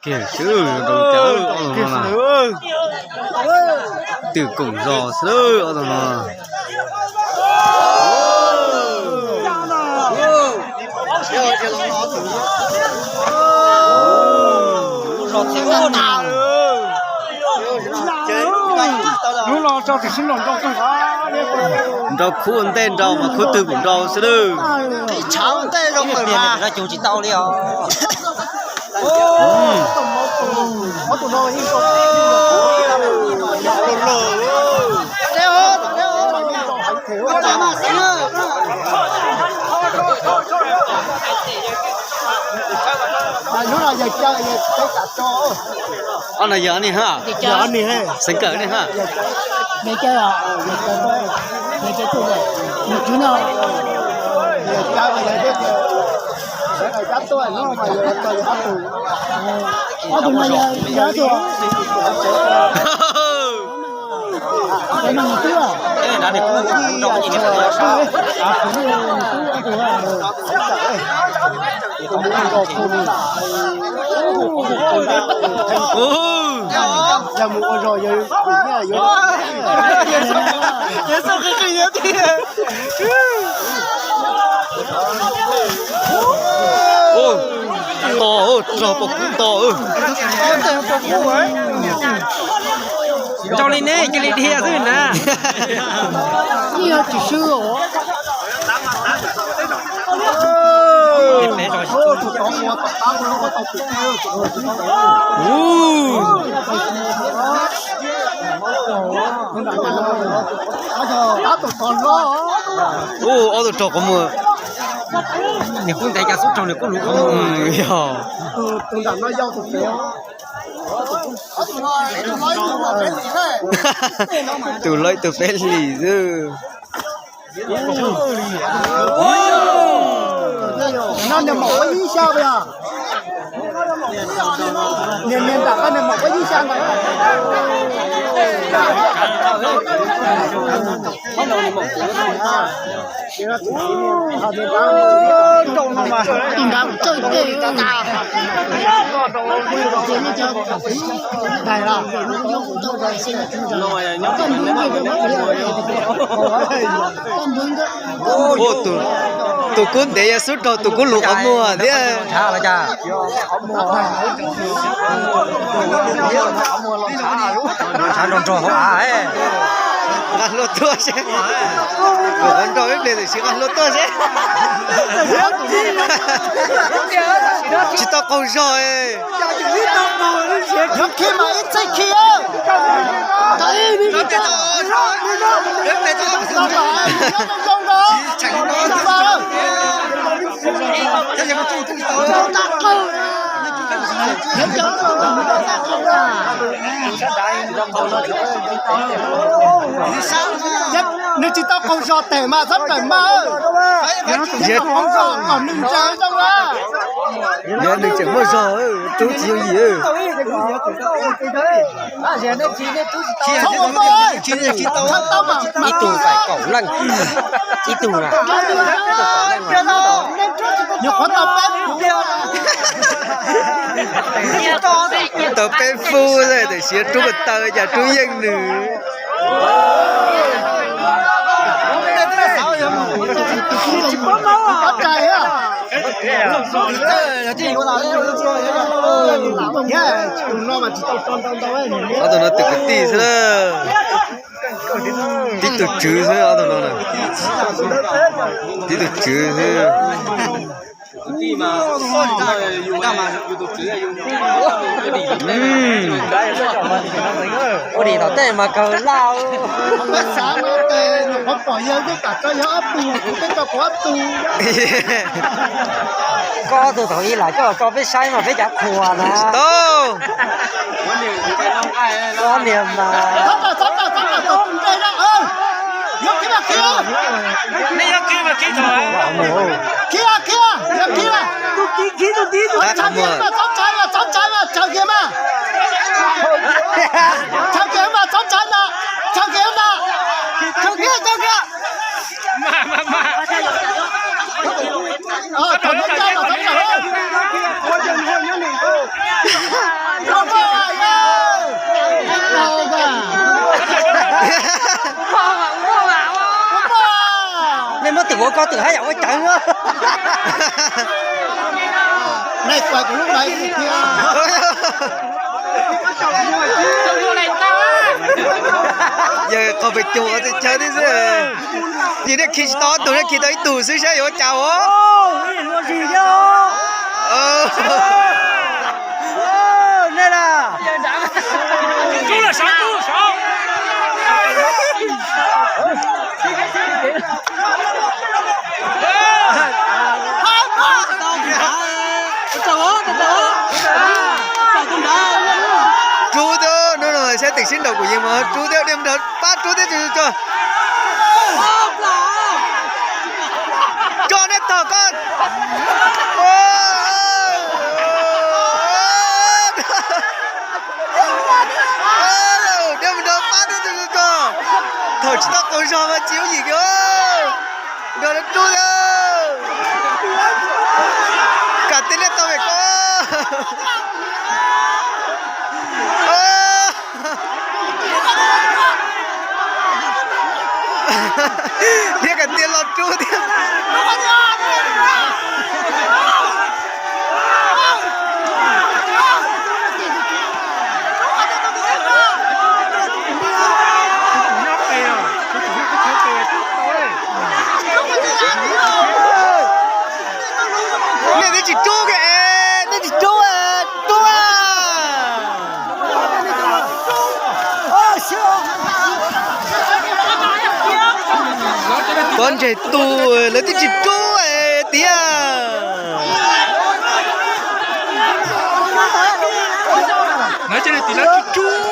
Kiag xwb, zoo cas ob tug no na. Twm koom zos xwb ob tug no. Nrau khub ntej nrau mas khub twg kuj nrau xwb lawm. Tshav ntej zoo lawm mas. Tsis tau li os. Ob no yog nej hab? Xeev Kawm nej hab? To, rog pom kub to. Nrau li neb cia li dhia xwb na. Tsis swb os. Ub, ob tug raug qhov muag. Niam kuj ntev cas xub raug niam kuj luv qhov muag. Yog. Tus lawv tus peb hlis xwb. No niag maum ua ib xya yog. Niag niag nram ko niag maum ua ib xya ntawd. Tus nrad tsawg tej. Ua, tus kub ntev yog xub raug tus kub luv qhov muag thiab. Nqa hlua tuaj seb. Tus qhov nrau ib pliag tam sim nqa hlua tuaj seb. Tsis tau qaug zog. Yog khi mas ib txhij khi. Nws tsis tau qaug zog tes mas txhob rawm mas. Qaug zog kom nws ntsaws zoo na. Yog nws tseem muaj zog, rub tsis yooj yim. Ib tug kaum leej, ib tug na. Nyuam qhuav tau peb, tau peb fub, tam sim rub ko taw cas rub yeej nws. Ob tug no tus kwv tij xwb na. Tib tug tswv xwb ob tug no na. Tib tug tswv xwb. Ua dim tom tej mas kawg laj. Peb xav no tes nyuam qhuav pom yawg twb kam tso yawg ob tug, kuv peb tso kuv ob tug. Koj ob tug thaum ub lam coj tso peb saib mas peb cav qhuas na. Tau. Koj niag mas. Txhob tso, txhob tso, txhob tso, txhob tso, txhob tso. Yog khiav mas khiav. Nej yog khiav mas khiav thaum. Khiav, khiav, yog khiav. Tus kiv khiav tus tib tus. Txhob tso mas, txhob tso mas, txhob tso mas, tso khiav mas. Tso khiav mas, txhob tso mas, tso khiav mas. Tso khiav, tso khiav. Thaum no tso mas txhob tso. Ua koj twm haj yam ua cawv na. Nej pais kuv lub lais thiab. Yawg qhov pem cuag ua txhia chaw tib xwb. Yog nej khi tsis tau ob tug, nej khi tau ib tug xwb saib yuav ua cas os. Rub thiab, hnub no saib teem sib nraus kuv yees mas rub thiab, diaj nrog pab rub thiab tso. Tso nej tog koj. Diaj nrog pab rub tso. Thaum tsis tau qaug zog mas tsis yooj yim kiag. Nrog lawv rub thiab. Kam tias nej tau me koj. Thiab kam tias los rub thiab. Nej twb tsis rub kiag, nej tsis rub, rub. Pob ntseg tu, lawv twb tsis rub tiag. Lawv tsis rub.